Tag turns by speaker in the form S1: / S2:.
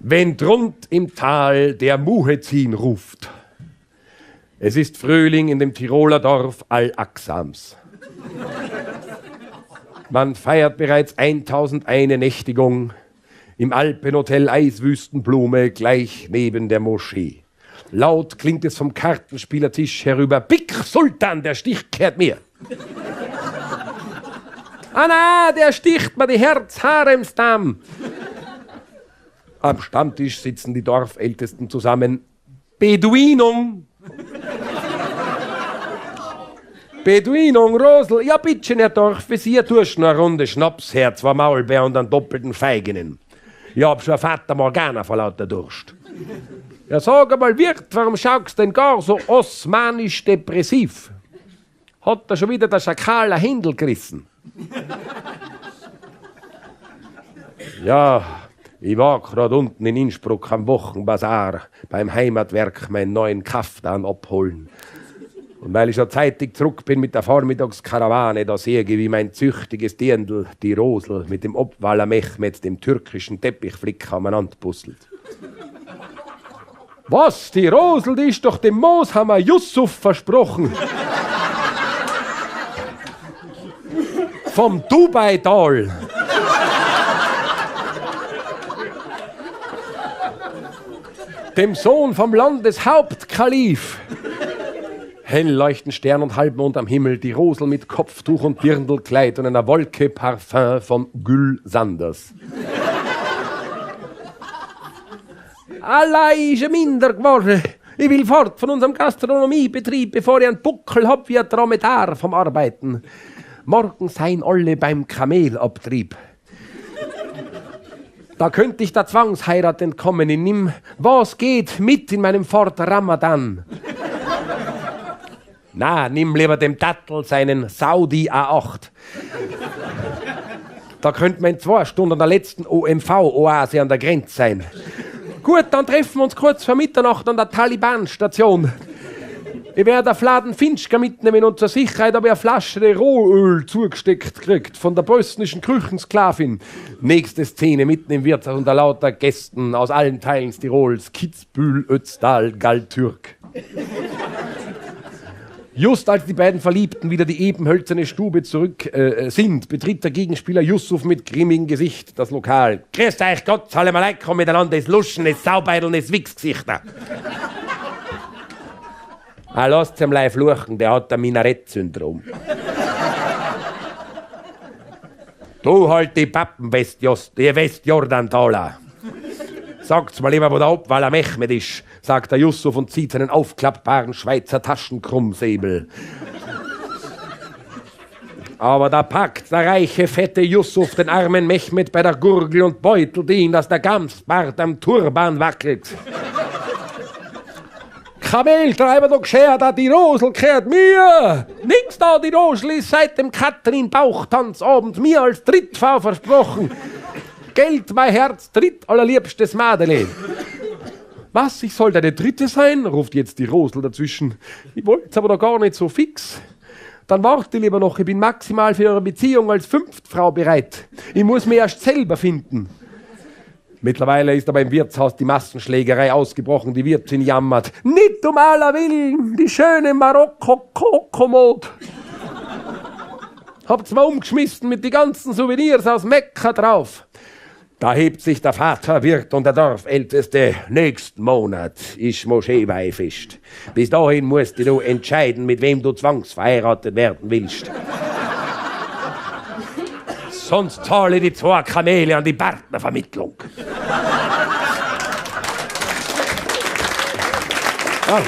S1: Wenn drunten im Tal der Muezzin ruft. Es ist Frühling in dem Tiroler Dorf Al-Aqsams. Man feiert bereits 1001 Nächtigung im Alpenhotel Eiswüstenblume gleich neben der Moschee. Laut klingt es vom Kartenspielertisch herüber. Bik Sultan, der Stich kehrt mir. Ah na, der sticht mir die Herz-Haremsdam. Am Stammtisch sitzen die Dorfältesten zusammen. Beduinung! Beduinung, Rosel, ja bittchen, Herr Dorfvisier, du noch eine Runde Schnaps her, zwei Maulbeer und einen doppelten Feigenen. Ich hab schon Fata Morgana vor lauter Durst. Ja, sag einmal, Wirt, warum schaust denn gar so osmanisch depressiv? Hat da schon wieder der Schakal ein Händel gerissen? Ja, ich war grad unten in Innsbruck am Wochenbasar beim Heimatwerk meinen neuen Kaftan abholen. Und weil ich schon zeitig zurück bin mit der Vormittagskarawane, da sehe ich, wie mein züchtiges Dirndl, die Rosel, mit dem Obwaller Mehmet, dem türkischen Teppichflicker, umeinander puzzelt. Was? Die Rosel, die ist doch dem Mooshammer Yusuf versprochen. Vom Dubai-Tal. Dem Sohn vom Landeshauptkalif. Hell leuchten Stern und Halbmond am Himmel, die Rosel mit Kopftuch und Dirndlkleid und einer Wolke Parfum von Gül Sanders. Allah ist ein minder geworden. Ich will fort von unserem Gastronomiebetrieb, bevor ich einen Buckel hab wie ein Dromedar vom Arbeiten. Morgen seien alle beim Kamelabtrieb. Da könnte ich der Zwangsheirat entkommen. Ich nimm, was geht, mit in meinem Fort Ramadan. Na, nimm lieber dem Dattel seinen Saudi A8. Da könnte man in 2 Stunden an der letzten OMV-Oase an der Grenze sein. Gut, dann treffen wir uns kurz vor Mitternacht an der Taliban-Station. Ich werde einen Fladen Finchka mitnehmen und zur Sicherheit habe ich eine Flasche Rohöl zugesteckt gekriegt von der bosnischen Küchensklavin. Nächste Szene mitten im Wirtshaus unter lauter Gästen aus allen Teilen Tirols, Kitzbühel, Ötztal, Galtürk. Just als die beiden Verliebten wieder die ebenhölzerne Stube zurück sind, betritt der Gegenspieler Yusuf mit grimmigem Gesicht das Lokal. Grüßt euch Gott, salam alaikum miteinander, es Luschen, es Saubeideln, es Wichsgesichter. Ah, lasst's ihm live fluchen, der hat ein Minarett-Syndrom. Du halt die Pappen, die Westjordantaler. Sagt's mal lieber, wo der Obwaller Mehmet ist, sagt der Yusuf und zieht seinen aufklappbaren Schweizer Taschenkrummsäbel. Aber da packt der reiche, fette Yusuf den armen Mehmet bei der Gurgel und beutelt ihn, dass der Gamsbart am Turban wackelt. Kameltreiber, du Gschär, da die Rosel kehrt mir! Nix da, die Rosel ist seit dem Katrin-Bauchtanzabend mir als Drittfrau versprochen. Geld, mein Herz, dritt allerliebstes Madele. Was, ich soll deine Dritte sein? Ruft jetzt die Rosel dazwischen. Ich wollt's aber doch gar nicht so fix. Dann warte lieber noch, ich bin maximal für eure Beziehung als Fünftfrau bereit. Ich muss mich erst selber finden. Mittlerweile ist aber im Wirtshaus die Massenschlägerei ausgebrochen, die Wirtin jammert. Nicht um aller Willen, die schöne Marokko-Kokomod. Habt's mal umgeschmissen mit die ganzen Souvenirs aus Mekka drauf. Da hebt sich der Vater, Wirt und der Dorfälteste. Nächsten Monat ist Moscheeweihfest. Bis dahin musst du entscheiden, mit wem du zwangsverheiratet werden willst. Sonst zahle ich die 2 Kamele an die Partnervermittlung. Ja.